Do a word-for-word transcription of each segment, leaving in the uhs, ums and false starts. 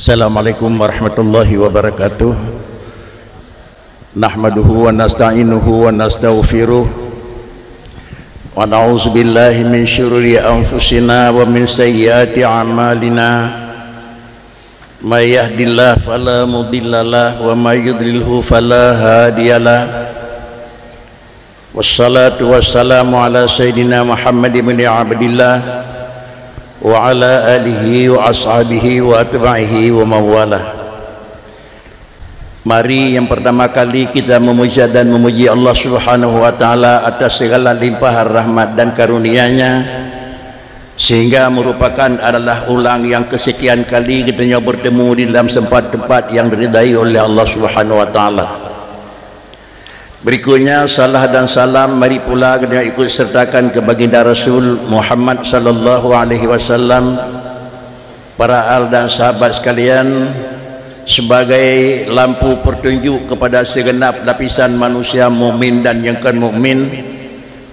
Assalamualaikum warahmatullahi wabarakatuh. Nahmaduhu wa nasta'inuhu wa nastaghfiruh. Wa na'udzu billahi min syururi anfusina wa min sayyiati a'malina. May yahdillahu fala mudhillalah wa may yudlilhu fala hadiyalah. Wassalatu wassalamu ala sayyidina Muhammad ibn Abdillah wa ala alihi wa ashabihi wa atba'ihi wa mawalah. Mari yang pertama kali kita memuja dan memuji Allah Subhanahu wa Ta'ala atas segala limpahan rahmat dan karunia-Nya, sehingga merupakan adalah ulang yang kesekian kali kita nyoe bertemu di dalam sempat tempat yang diridai oleh Allah Subhanahu wa Ta'ala. Berikutnya, salah dan salam mari pula kita ikut sertakan ke Baginda Rasul Muhammad sallallahu alaihi wasallam, para al dan sahabat sekalian, sebagai lampu petunjuk kepada segenap lapisan manusia mukmin dan yang bukan mukmin,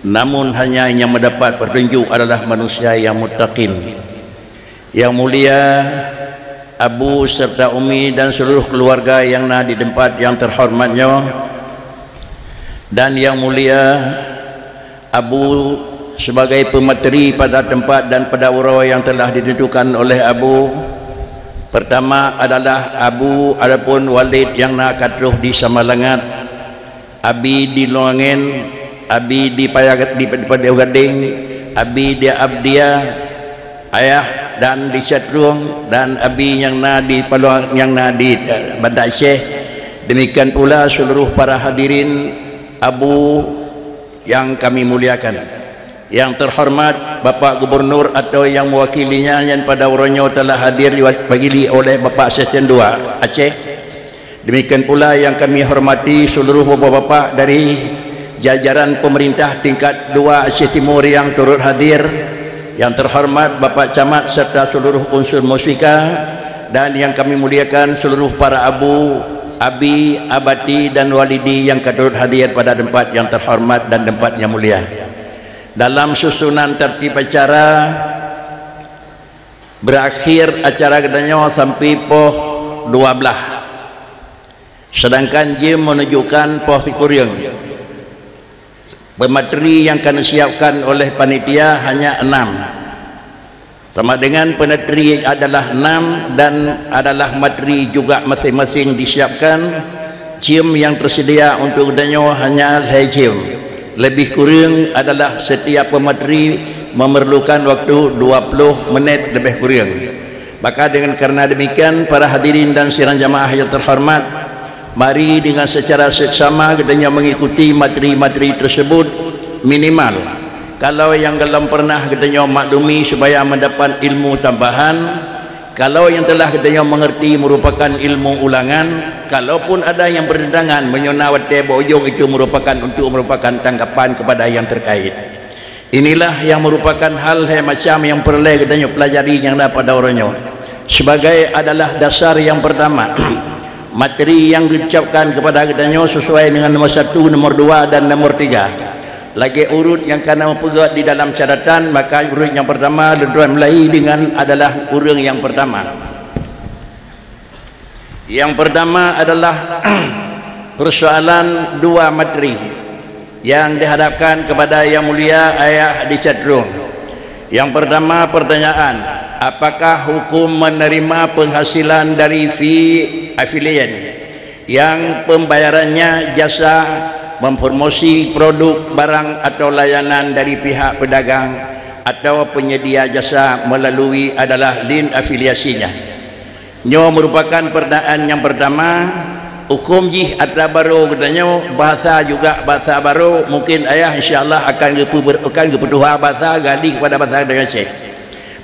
namun hanya yang mendapat petunjuk adalah manusia yang muttaqin. Yang mulia Abu serta Umi dan seluruh keluarga yang na di tempat yang terhormat nyoe, dan yang mulia Abu sebagai pemateri pada tempat dan pada uroe yang telah ditentukan oleh Abu. Pertama adalah Abu adapun Walid yang na ka troh di Samalanga, Abi di Longangen, Abi di Paya-, di, di Padang Gading, Abi di Abdia, Ayah dan di Syatrong, dan Abi nyang na di Paluang, nyang na di, eh, Banda Aceh. Demikian pula seluruh para hadirin Abu yang kami muliakan. Yang terhormat Bapak Gubernur atau yang mewakilinya yang pada uroe nyoe telah hadir diwakili oleh Bapak Seksyen dua Aceh. Demikian pula yang kami hormati seluruh bapak-bapak dari jajaran pemerintah tingkat dua Aceh Timur yang turut hadir, yang terhormat Bapak Camat serta seluruh unsur muspika, dan yang kami muliakan seluruh para abu, abi, abati, dan walidi yang ka turut hadir pada tempat yang terhormat dan tempat yang mulia. Dalam susunan tertib acara, berakhir acara geutanyoe sampai poh dua belas. Sedangkan jeuem menunjukkan poh sikureueng. Pemateri yang ka disiapkan oleh panitia hanya enam. Sama dengan pemateri adalah enam dan adalah materi juga masing-masing disiapkan, jeuem yang tersedia untuk geutanyoe hanya lhèe jeuem. Lebih kureueng adalah setiap pemateri memerlukan waktu dua puluh menit lebih kureueng. Maka dengan karena demikian, para hadirin dan sidang jamaah yang terhormat, mari dengan secara seksama geutanyoe mengikuti materi-materi tersebut minimal. Kalau yang belum pernah geutanyoe maklumi supaya mendapat ilmu tambahan, kalau yang telah geutanyoe mengerti merupakan ilmu ulangan, kalaupun ada yang bertentangan meunyoe na watèe bak ujong itu merupakan untuk merupakan tanggapan kepada yang terkait. Inilah yang merupakan hal hai macam yang peureulèe geutanyoe peulajari nyang na pada uroe nyoe. Sebagai adalah dasar yang pertama, materi yang diucapkan kepada geutanyoe sesuai dengan nomor satu, nomor dua, dan nomor tiga. Lagèe urut nyang ka na meupeugèt di dalam catatan, maka urut nyang pertama lôn tuan mulai dengan adalah ureueng nyang pertama. Yang pertama adalah persoalan dua materi yang dihadapkan kepada Yang Mulia Ayah di Syatrong. Yang pertama, pertanyaan, apakah hukum menerima penghasilan dari fee affiliate yang pembayarannya jasa mempromosi produk, barang atau layanan dari pihak pedagang atau penyedia jasa melalui adalah link afiliasinya? Nyoe merupakan pertanyaan nyang pertama. Hukum jih atra barô geutanyoe, bahasa juga bahasa barô, mungkin ayah insya Allah akan geupeu-, akan geupeutuha bahasa galih kepada bahasa Indonesia.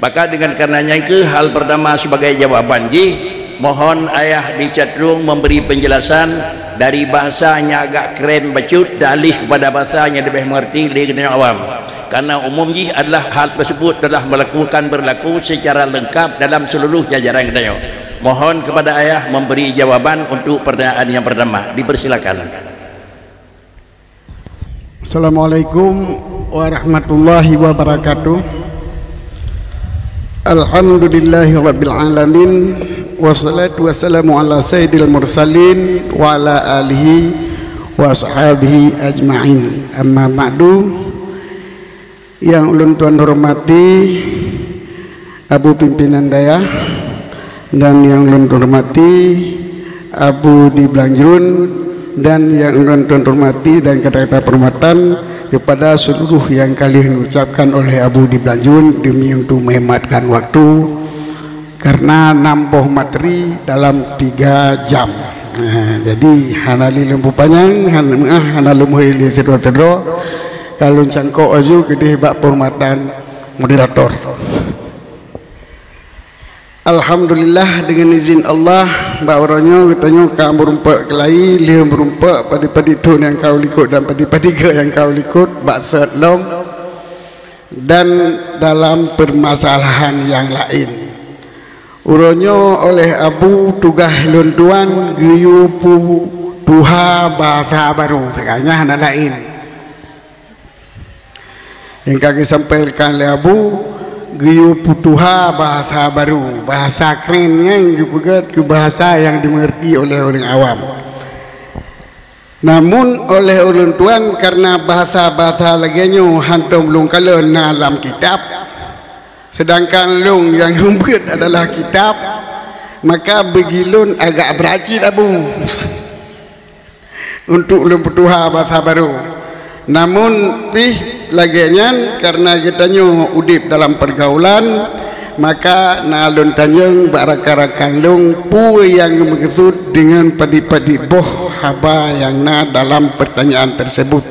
Maka dengan karena nyang keu hal pertama sebagai jawaban jih, mohon ayah di Syatrong memberi penjelasan dari bahasa nyang agak keren bacut dalih kepada bahasa nyang leubeh mengerti lé geutanyoe awam. Karena umum jih adalah hal tersebut telah melakukan berlaku secara lengkap dalam seluruh jajaran geutanyoe. Mohon kepada ayah memberi jawaban untuk pertanyaan yang pertama. Dipersilakan. Assalamualaikum warahmatullahi wabarakatuh. Alhamdulillahirabbil alamin. Wassalatu wassalamu ala sayyidil mursalin wa ala alihi wa ashabihi ajma'in. Amma ba'du. Yang ulôn tuan hormati Abu Pimpinan Dayah dan yang ulôn tuan hormati Abu di Blanjrun dan yang ulôn tuan hormati dan kata-kata penghormatan kepada seluruh yang ka lheueh diucapkan oleh Abu di Blanjrun demi untuk menghematkan waktu. Karena nam boh materi dalam tiga jam. Nah, jadi hana lé lôn peupanyang, hana, ah, hana lôn meuhôi lé sidroe-sidroe. Ka lôn cangkok laju keudeh bak penghormatan moderator. Alhamdulillah, dengan izin Allah, bak uroe nyoe geutanyoe ka meurumpok keulayi, lheueh meurumpok padub-padub thon nyang ka u likot dan padub-padub geu nyang ka u likot bak sot lom. Dan dalam permasalahan yang laén. Uroe nyoe oleh Abu tugaih lôn tuan geuyue peutuha bahasa barô, seugana hana laén. Nyang ka geusampaikan lé Abu, geuyue peutuha bahasa barô, bahasa keren nyan geupeugét keu bahasa nyang dimengerti oleh ureuëng awam. Namun oleh ulôn tuan, karena bahasa-bahasa lagée nyoe hántom lôn kalon na lam kitab, seudangkan lôn nyang lôn beuet adalah kitab, maka bagi lôn agak beurajit Abu untuk lôn peutuha bahasa barô. Namun pih lagée nyan, karena geutanyoe udeb dalam pergaulan, maka na lôn tanyong bak rakan-rakan lôn peue nyang geumeukeusut deungon padub-padub boh haba nyang na dalam pertanyaan tersebut.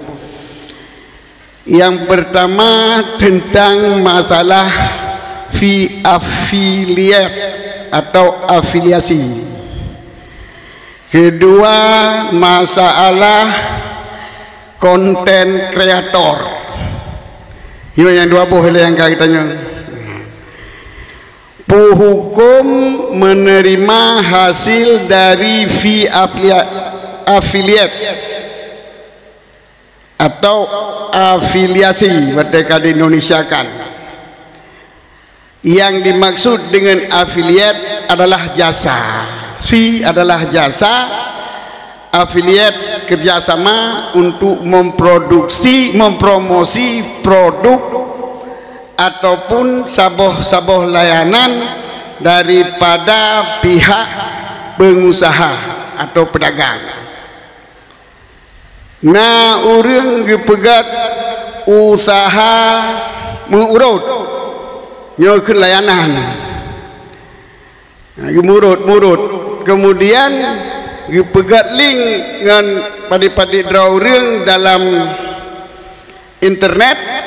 Yang pertama tentang masalah fee affiliate atau afiliasi. Kedua, masalah konten kreator. Nyoe nyang dua boh lé nyang ka geutanyoe. Peue huköm menerima hasil dari fee aflia-, affiliate atau afiliasi, watée ka di-Indonesiakan. Yang dimaksud dengan affiliate adalah jasa. Fee adalah jasa, affiliate kerjasama untuk memproduksi, mempromosi produk ataupun saboh-saboh layanan daripada pihak pengusaha atau pedagang. Na ureuëng geupeugét usaha meuurot, nyoe keuh layanan. Na geumeuurot, meuurot. Kemudian geupeugét link ngon padub-padub droe ureuëng dalam internet.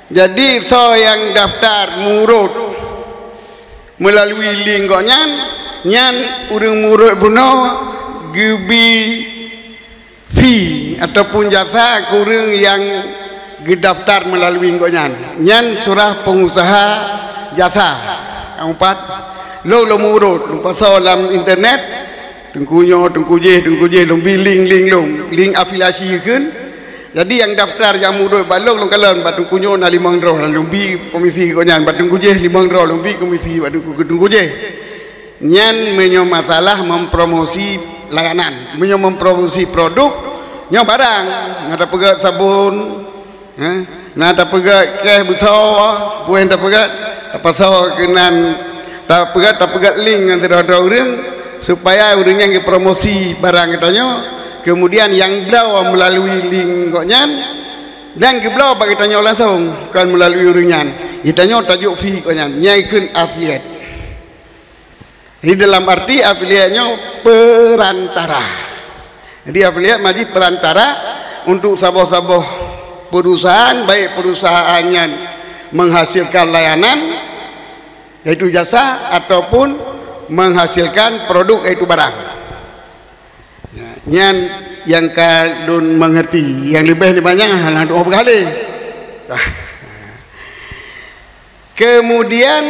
Jadi soe nyang daftar meuurot meulalu link gobnyan, nyan ureuëng meuurot bunoe geubi fee ataupun jasa keu ureuëng nyang geudaftar meulalu gobnyan. Nyan surah pengusaha jasa. Nyang upat, lôn lôn meuurot, lôn pasoe lam internet, teungku nyoe, teungku jéh, teungku jéh, lôn bi link-link lôn, link afiliasi kheun. Jadi nyang daftar nyang meuurot bak lôn, lôn kalon bak teungku nyoe na limong droe, lôn bi komisi gobnyan, bak teungku jéh limong droe, lôn bi komisi bak teungku, teungku jéh. Nyan meunyoe masalah mempromosi layanan. Meunyoe mempromosi produk, nyoe barang. Na tapeugét sabon, eh, na tapeugét keh beusoe, peue nyang tapeugét, tapasoe keunan, tapeugét, tapeugét link ngon sidroe-droe ureuëng, supaya ureuëng nyan geupromosi barang geutanyoe. Kemudian nyang bloe meulalu link gobnyan, dan geubloe bak geutanyoe langsong, kon meulalu ureuëng nyan. Geutanyoe tajok fee gobnyan, nyan kheun affiliate. Jadi dalam arti affiliate nyoe perantara. Jadi affiliate maji perantara untuk saboh-saboh perusahaan, baik perusahaan nyan menghasilkan layanan, yaitu jasa, ataupun menghasilkan produk, yaitu barang. Nyan nyang ka lôn mengerti, nyang leubeh nibak nyan hana tu'oh peugah lé. Kemudian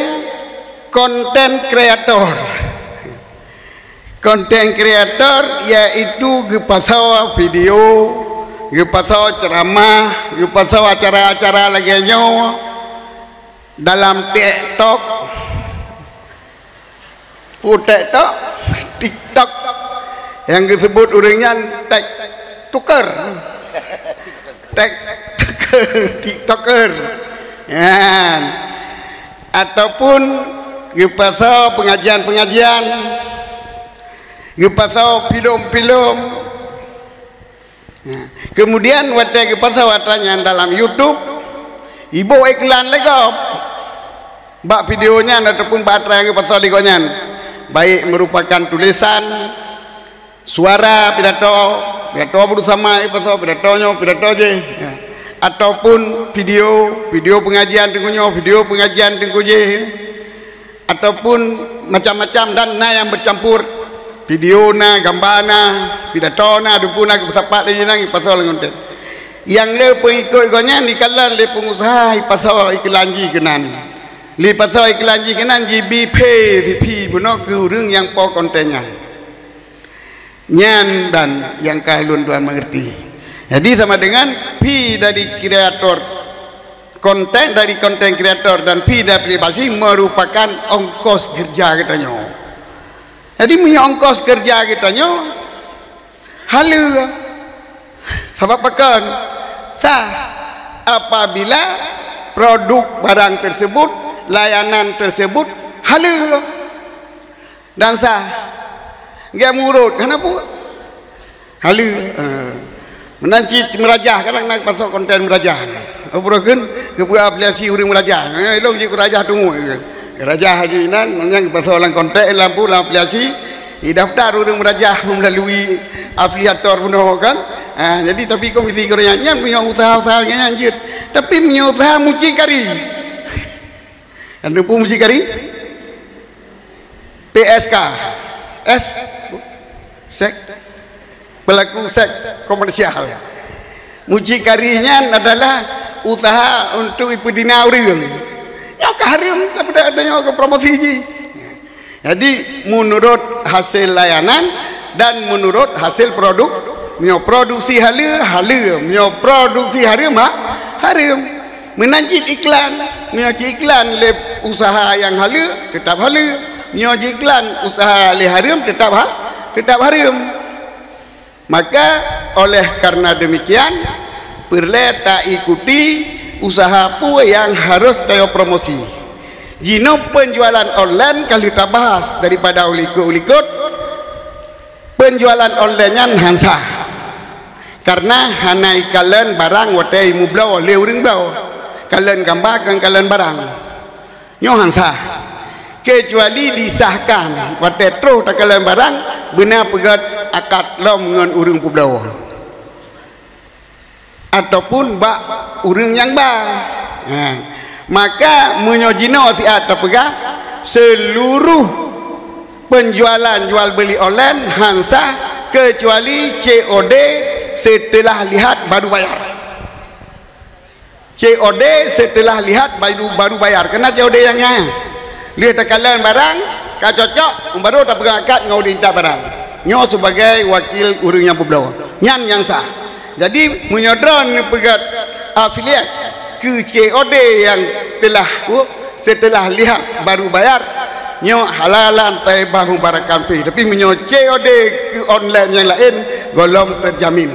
konten kreator. Konten kreator yaitu geupasoe video, geupasoe ceramah, geupasoe acara-acara lagée nyoe dalam TikTok, Oh, TikTok, TikTok. Nyang geuseubut ureuëng nyan TikToker. TikToker, TikToker. Nyan. Ataupun geupasoe pengajian-pengajian, geupasoe filem-filem. Nah, kemudian watée geupasoe atra nyan dalam YouTube, iboh iklan lé gob bak video nyan ataupun bak atra nyang geupasoe lé gobnyan, baik merupakan tulisan, suara pidato, pidato Abdul Samad ipasoe, pidato nyoe, pidato jih, ya, ataupun video, video pengajian teungku nyoe, video pengajian teungku jih. Ataupun macam-macam dan na nyang bercampur. Video na, gamba na, pidato na, dupu na, geusapat lé jihnyan, ipasoe lam konten. Nyang le peungikot gobnyan dikalon lé pengusaha ipasoe iklan jih keunan. Lé pasoe iklan jih keunan jibi phe siphi bunoe keu ureuëng nyang po konten nyan. Nyan dan nyang ka lôn tuan mengerti. Jadi sama dengan phi dari kreator konten, dari konten kreator dan phi dari aplikasi merupakan ongkos kerja geutanyoe. Jadi meunyoe ongkos kerja geutanyoe haleue, sabab pakon sah apabila produk barang tersebut, layanan tersebut haleue. Dan sah. Gak murot, kenapa? Haleue. Ha. Meunan cit meurajah, kadang na pasoe konten meurajah. Apa kheun? Keupeue afiliasi ureuëng meurajah. Ha, ilong jih keurajah tungoe. Rajah haji inan, nyang pasoe lam konten, lampu, lam afiliasi, idaftar ureuëng meurajah melalui afiliator bunoe kan. Ha, jadi tapi komisi keurajah nyan punya usaha-usaha nyan jeuet. Tapi punya usaha mucikari. Anda pun mucikari? P S K. S? Seks? Pelaku seks komersial. Mucikari nyan adalah usaha untuk ipeutina ureuëng. Nyoe ka hareuem, tapi dak ada nyoe ke promosi jih. Jadi menurut hasil layanan dan menurut hasil produk, nyoe produksi haleue, haleue, nyoe produksi hareuem, ha, hareuem. Meunan cit iklan, nyoe cit iklan lé usaha nyang haleue, tetap haleue. Nyoe cit iklan usaha lé hareuem, tetap ha, tetap hareuem. Maka oleh karena demikian, peureulée taikuti usaha peue nyang harus tayo promosi. Jinoe penjualan online ka lheueh tabahas daripada ulikot-ulikot, penjualan online nyan han sah. Karena hana ikalon barang watée imubloe lé ureuëng bloe. Kalon gamba kon kalon barang. Nyoe han sah. Kecuali disahkan watée troh takalon barang, beuna peugét akad lom ngon ureuëng peubloe. Ataupun bak ureuëng nyang ba. Ha. Maka meunyoe jinoe siat tapeugah, seluruh penjualan jual beli online han sah kecuali C O D setelah lihat baru bayar. C O D setelah lihat baru, baru bayar. Kena C O D nyang nyan. Lheueh takalon barang, ka cocok, baru tapeugah akad ngon ureuëng intat barang. Nyoe sebagai wakil ureuëng nyang peubloe. Nyan nyang sah. Jadi, meunyoe droeneuh neupeugét afiliat keu C O D nyang telah, setelah lihat baru bayar, nyoe halalan thayyibah mubarakan fih. Tapi meunyoe C O D keu online nyang laén, gohlom terjamin.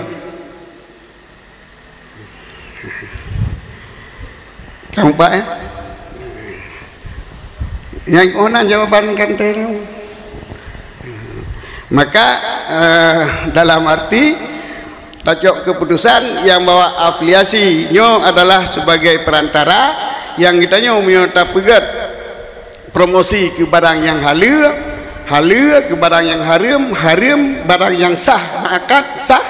Ka mupat, eh? Nyang keunan jawaban kan teu. Maka, eh, dalam arti tacok keputusan nyang bahwa afiliasi nyoe adalah sebagai perantara nyang geutanyoe meunyoe tapeugét promosi keu barang nyang haleue, haleue keu barang nyang hareuem, hareuem barang nyang sah meuakad, sah.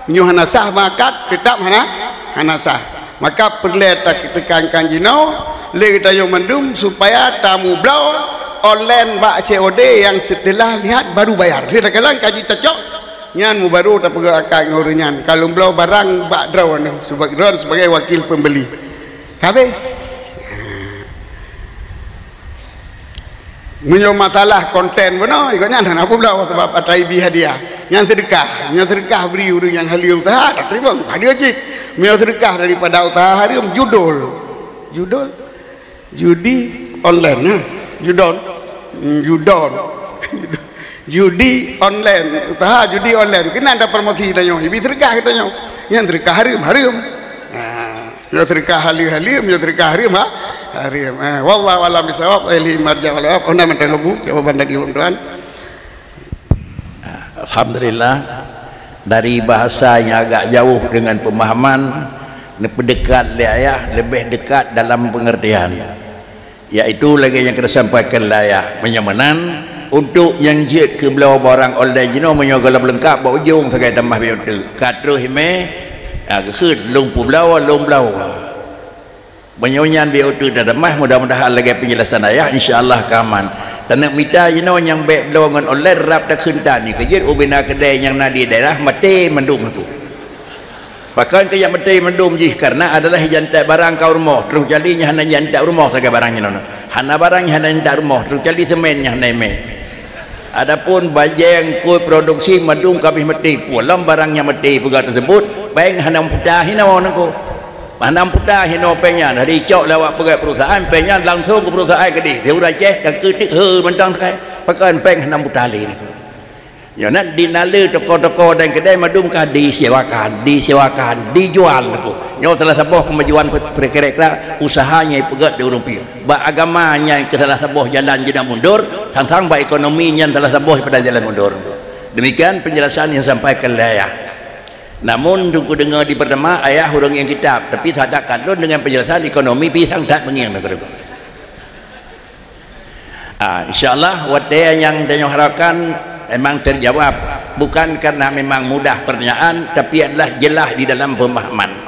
Meunyoe hana sah meuakad, teutap hana, hana sah. Maka peureulée tatekankan jinoe lé geutanyoe mandum supaya tamubloe online bak C O D nyang setelah lihat baru bayar. Lé takalon ka jitacok, nyan mubaru tapeugah akad ngon ureuëng nyan. Ka lôn bloe barang bak droeneuh, seba-, droeneuh sebagai wakil pembeli. Ka habéh. Meunyoe masalah konten bunoe, ikot nyan hana peubloe sabab ata ibi hadiah. Nyan seudeukah. Nyan seudeukah bri ureuëng nyang haleue usaha, tateurimong hadiah cit. Meunyoe seudeukah daripada usaha hareuem, judul. Judul? Judi online, ha? Judon. Hmm, judon. Judi online, usaha judi online. Keunan tapromosi tanyoe, ibi seudeukah geutanyoe. Nyang seudeukah hareuem, hareuem. Ha, nyoe seudeukah haleuem, haleuem, nyoe seudeukah hareuem, ha, hareuem. Ha, wallahu a'lam bishawab, ilaihi marja' wal ma'ab. Ona mantong lebu jawaban dari ulôn tuan. Alhamdulillah, dari bahasa yang agak jauh dengan pemahaman, neupeudeukat lé ayah, leubeh deukat dalam pengertian. Yaitu lagée nyang ka teusampaikan lé ayah, meunyoe meunan, untuk nyang jeuet keu bloe barang online jinoe meunyoe gohlom leungkap bak ujong sagai tamah biyeu teuk. Ka troh imé, ah, geuheuet lôn peubloe, lôn bloe. Meunyoe nyan biyeu teuk tatamah, mudah-mudahan lagée penjelasan ayah, insya Allah ka aman. Taneuk mita jinoe nyang bék bloe ngon online rab takheun tan, nyoe keujeuet ubena keudai nyang na di daerah maté mandum nyoe. Pakon keu jak maté mandum jih, karena adalah jantak barang ka u rumoh, terus jadi nyan hana jantak rumoh sagai barang nyan. Hana barang nyan hana jantak rumoh, terus jadi semen nyan hana imé. Adapun bajée kue produksi mandum ka abéh maté, pulam barang nyang maté peugah teusebut, péng hana meuputa hinoe nangko. Hana meuputa hinoe péng nyan, dari cok lewat peugah perusahaan, péng nyan langsung ke perusahaan keudeh. Di ureuëng Aceh ka keutik he mantong sagai. Pakon péng hana meuputa lé nangko. Nyoe na di nale toko-toko dan kedai mandum ka disewakan, disewakan, dijual nangko. Nyoe salah saboh kemajuan pe-, kira-kira usaha nyang ipeugét di ureuëng piôh. Bak agama nyan keu salah saboh jalan jeuet mundur, sang-sang bak ekonomi nyan salah saboh pada jalan mundur. Demikian penjelasan yang sampaikan oleh ayah. Namun, untuk kudeungoe di pertama, ayah ureuëng nyang kitab, tapi sadak ka lôn dengan penjelasan ekonomi pisang that mengieng nangko. Ah, insya Allah, watée nyang tanyoe harapkan memang terjawab. Bukan karena memang mudah pertanyaan, tapi adalah jelas di dalam pemahaman.